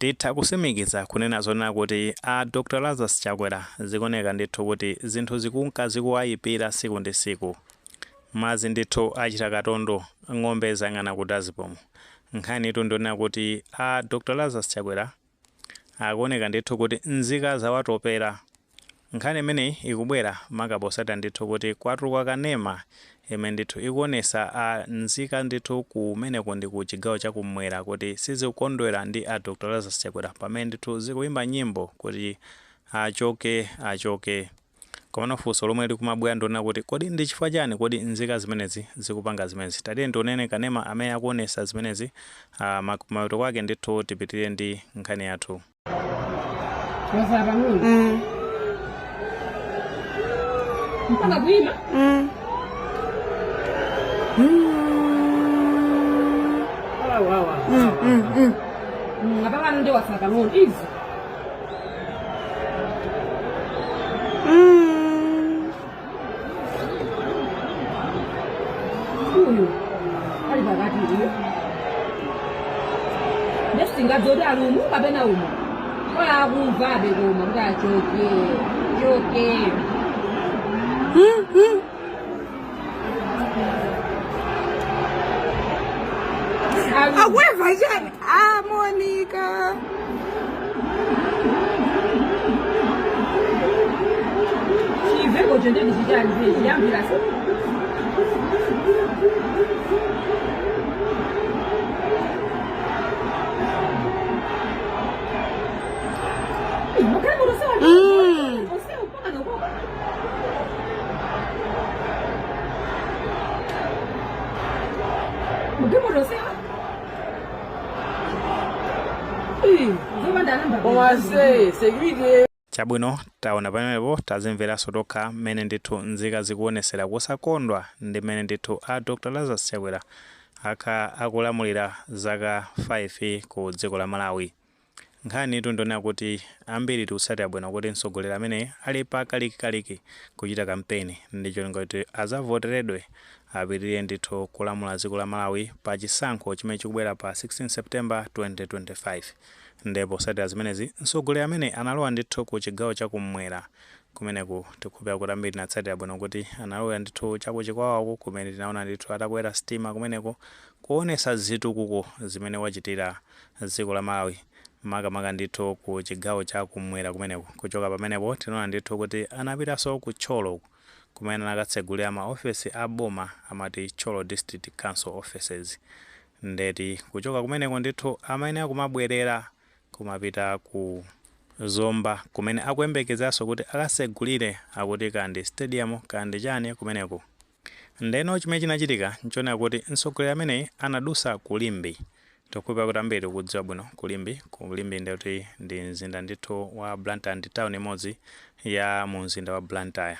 Titha kusimikiza kunena zonena kuti a Dr Lazarus Chakwera zikuoneka ndithu kuti zinthu zikunka zikuwayipira siku ndi siku. Madzi ndithu achita katondo, ng'ombe zayang'ana ku dazipomu. Nkhanitu ndionena kuti a Dr Lazarus Chakwera akuoneka ndithu kuti nzika zawatopera. Nkhani imeneyi ikubwera maka posatira ndithu kuti kwatuluka kanema imene ndithu ikuonesa a nzika ndithu kumeneko ndi ku chigawo cha kumwera kuti sizikukondwera ndi a Dr Lazarus Chakwera pamene ndithu zikuyimba nyimbo kuti achoke achoke. Komano funso lomwe likumabwera ndionena kuti kodi ndi chifukwa chani kodi nzika zimenezi zikupanga zimenezi? Tatiyeni tionene kanema amene akuonesa zimenezi, kumapeto kwake ndithu tipitirire ndi nkhani yathu. Wasala pang'ono. Mpaka kuima. Awa. Apa pano ndi wasala pang'ono. Izi. Uyu ali pakati uyu. Ndesingadziwe ali umu kapena umu. Kola akumvabe koma kuti achoke. Choke. Ali umu. Akweva chani? Ah, Monica. Chiveko chendeni chichani chiyambira se. Koma se security. Chabwino, taona pamenepo, tazimveranso tokha mmene ndithu nzika zikuonesera kusakondwa ndi mmene ndithu a Dr Lazarus Chakwera akhala akulamulira zaka 5 ku dziko la Malawi. Nkhanitu ndionena kuti ambiri tikutsatira bwino kuti mtsogoleri amene ali pa kalikiliki kuchita kampeni ndi cholinga kuti azavoteredwe apitirire ndithu kulamula dziko la Malawi pa chisankho chimene chikubwera pa 16 September 2025. Ndipo potsatira zimenezi mtsogoleri amene analowa ndithu ku chigawo cha kummwera kumeneku, tikukhulupirira kuti ambiri tinatsatira bwino kuti analowera ndithu chaku Chikwawaku kumene tinaona ndithu atakwera sitima kumeneko kuonesa zitukuko zimene wachitira dziko la Malawi makamaka ndithu ku chigawo cha kummwera kumeneko. Kuchoka pamenepo tinaona ndithu kuti anapitanso ku Thyolo kumene anakatsegulira ma ofesi a boma amati Thyolo District Council offices. Ndeti kuchoka kumeneko ndithu amene akumabwerera kumapita ku Zomba kumene akuyembekezeranso kuti akasegulire akuti kandi stadium kandi chani kumeneko. Ndeno chimene chinachitika nchonena kuti mtsogoleri ameneyi anadusa ku Limbe. Tikukhulupirira kuti ambiri tikudziwa bwino ku Limbe. Ku Limbe ndekuti ndi mzinda ndithu wa Blantyre, ndi town imodzi ya mu mzinda wa Blantyre.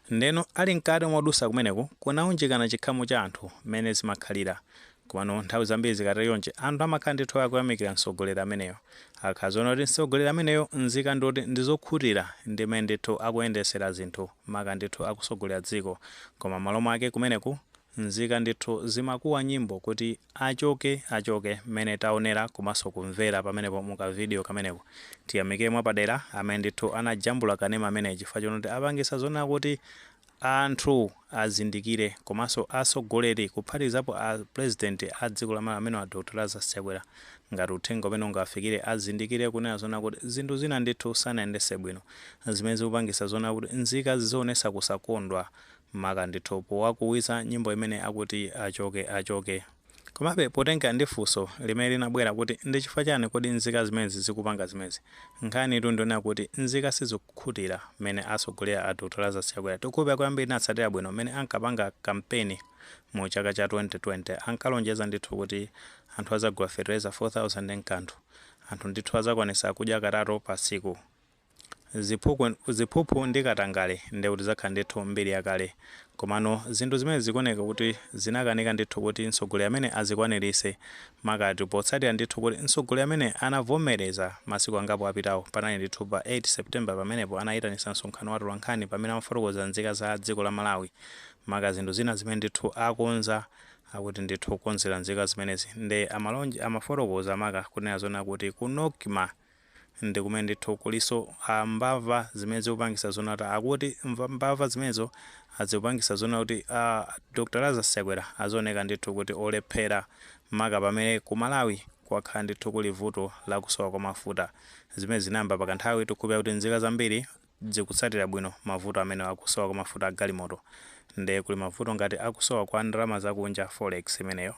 Ndeno ali mkati modusa kumeneku kunaunjikana chikhamu cha anthu mmene zimakhalira. Komano nthawi zambiri zikatero chonchi anthu amakhala ndithu akuyamikira mtsogoleri ameneyo. Akakhala zoona kuti mtsogoleri ameneyo nzika ndoti ndizokhutira ndi mmene ndithu akuyendesera zinthu maka ndithu akusogolera dziko. Koma m'malo mwake kumeneku nzika ndithu zimakuwa nyimbo kuti achoke achoke mmene taonera komanso kumvera pamenepo mu ka video kameneko. Tiyamikire mwapadera amene ndithu anajambula kanema ameneyi chifukwa chonoti apangisa zonena kuti anthu azindikire komanso atsogoleri kuphatikizapo a president a dziko la Malawi amene a Dr Lazarus Chakwera ngati uthenga umene ungawafikire azindikire kunena zonena kuti zinthu zina ndithu sanayendese bwino zimene zikupangisa zonena kuti nzika zizionesa kusakondwa maka ndithu powakuwiza nyimbo imene akuti achoke achoke. Komabe potengera ndi funso limene linabwera kuti ndi chifukwa chani kodi nzika zimenezi zikupanga zimenezi, nkhanitu ndionena kuti nzika sizikukhutira mmene asogolera a Dr Lazarus Chakwera. Tikukhulupirira kuti ambiri tinatsatira bwino mmene ankapanga kampeni mu chaka cha 2020, ankalonjeza ndithu kuti anthu azagula fertilizer 4000 nkanthu, anthu ndithu azakwanisa kudya katatu pa tsiku. Ziphuphu ndi katangale ndekuti zakhala ndithu mbiri yakale. Komano zinthu zimene zikuoneka kuti zinakanika ndithu kuti mtsogoleri amene azikwanirise makati potsatira ndithu kuti mtsogoleri amene anavomereza masiku angapo apitawo panali ndithu pa 8 September pamenepo anayitanisa msonkhano wa atolankhani pamene amafotokoza nzika za dziko la Malawi maka zinthu zina zimene ndithu akonza. Akuti ndithu kukonzera nzika zimenezi. Nde amalonje amafotokoza maka kunena zona kuti ku NOCMA ndi kumene ndithu kuliso mbava zimene zikupangisa zona kuti, akuti mbava zimenezo azikupangisa zona kuti Dr Lazarus Chakwera azioneka ndithu kuti olephera, maka pamene ku Malawi kwakhala ndithu kuli vuto lakusowa kwa mafuta zimene zinayamba pakanthawi. Tikukhulupirira kuti nzika zambiri zikutsatira bwino mavuto amene akusowa kwa mafuta a galimoto. Nde kuli mavuto ngati akusowa kwa ndalama zakunja, forex imeneyo,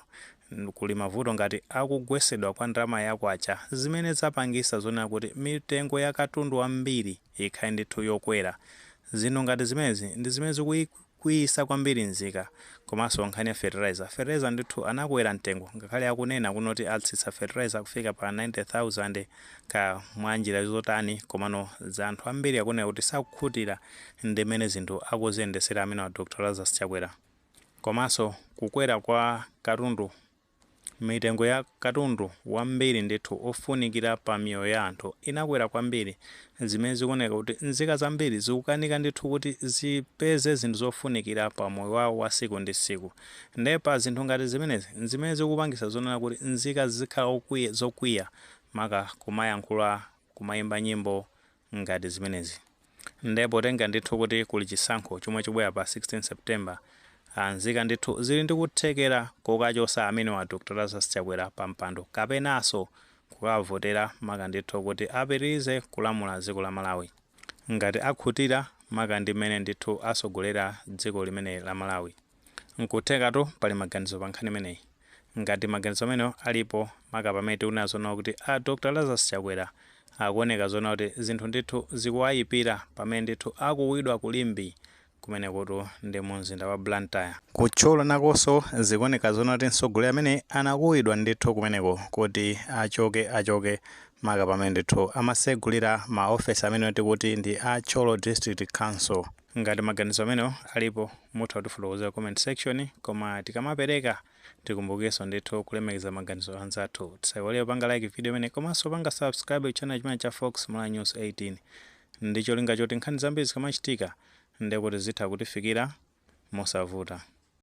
kuli mavuto ngati akugwesedwa kwa ndalama yakwacha zimene zapangisa zonena kuti mitengo ya katundu ambiri ikhale ndithu yokwera. Zinthu ngati zimenezi ndi zimene zikukwiyisa kwambiri nzika. Komanso nkhani ya fertilizer, fertilizer ndithu anakwera mtengo, ngakhale akunena kunoti atsitsa fertilizer kufika pa 90,000 ka mwa njira zotani, komano za anthu ambiri akunena kuti sakukhutira ndi mmene zinthu akuziyendesera amene wa Dr Lazarus Chakwera. Komanso kukwera kwa katundu, mitengo ya katundu wambiri ndithu ofunikira pa miyoyo ya anthu inakwera kwambiri, zimene zikuoneka kuti nzika zambiri zikukanika ndithu kuti zipeze zinthu zofunikira pa moyo wawo wa siku ndi siku. Nde pa zinthu ngati zimenezi zimene zikupangisa zonena kuti nzika zikhala zokwiya, maka kumayankhula, kumayimba nyimbo ngati zimenezi. Nde potenga ndithu kuti kuli chisankho chomwe chikubwera pa 16 September, nzika ndithu zili ndi kuthekera kokachosa amene wa Dr Lazarus Chakwera pa mpando kapenanso kukavotera maka ndithu kuti apitirize kulamula dziko la Malawi ngati akhutira maka ndi mmene ndithu asogolera dziko limene la Malawi. Nkuthekatu pali maganizo pa nkhani imeneyi. Ngati maganizo amenewo alipo, maka pamene tikunena zona kuti a Dr Lazarus Chakwera akuoneka zona kuti zinthu ndithu zikuwayipira pamene ndithu akuwidwa kulimbi kumenekutu ndi mu mzinda wa Blantyre. Kutcholo nakonso zikuoneka zona kuti mtsogoleri amene anakuwidwa ndithu kumeneko kuti achoke, achoke, maka pamene ndithu amasegulira maofesi amene tikuti ndi a Thyolo District Council. Ngati maganizo amenewo alipo, mutha kutifotokozera comment section, koma tikamapereka tikumbukenso ndithu kulemekeza maganizo anzathu. Tisaiwale panga like video imene komanso panga subscribe channel chimene cha Fox Malawi News 18 ndi cholinga choti nkhani zambiri zikamachitika ndekuti zitha kutifikira mosavuta.